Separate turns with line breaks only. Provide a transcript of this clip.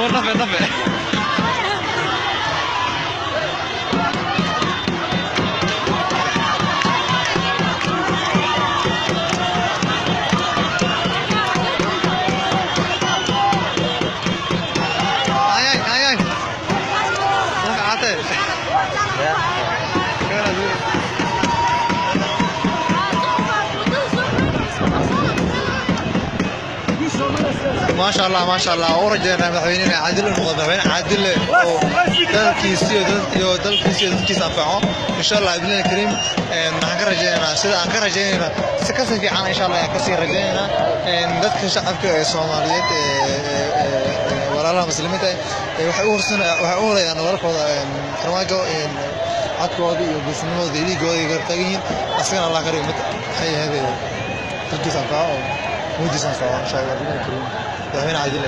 Nafe nafe. Ay ay ay ay. Nafe caate. Maasha Allah, maasha Allah. U rajeynaa madaxweyne inay caadil u noqdo, madaxweyne caadil leh oo dalkiisa iyo dadkiisa anfaco, insha Allah bi'idnillahi kariim. Waxaan ka rajeynaynaa sida aan ka rajeynaynaa si kasii fiican, insha Allah, ayaan kasii rajeynaynaa. Dadka shacabka ee Soomaaliyeed ee walaalaha muslimiinta waxay u horsan waxay u horayaan walaalkooda Farmaajo, codkooda iyo geesinimadooda iyo dhiigooda ay garab taagan yihiin. Asagana Allah ka dhigo mid, maxay ahayd, dalkiisa anfaco oo mujiisa anfaco, insha Allah bi'idnillahi kariim, madaxweyne caadil.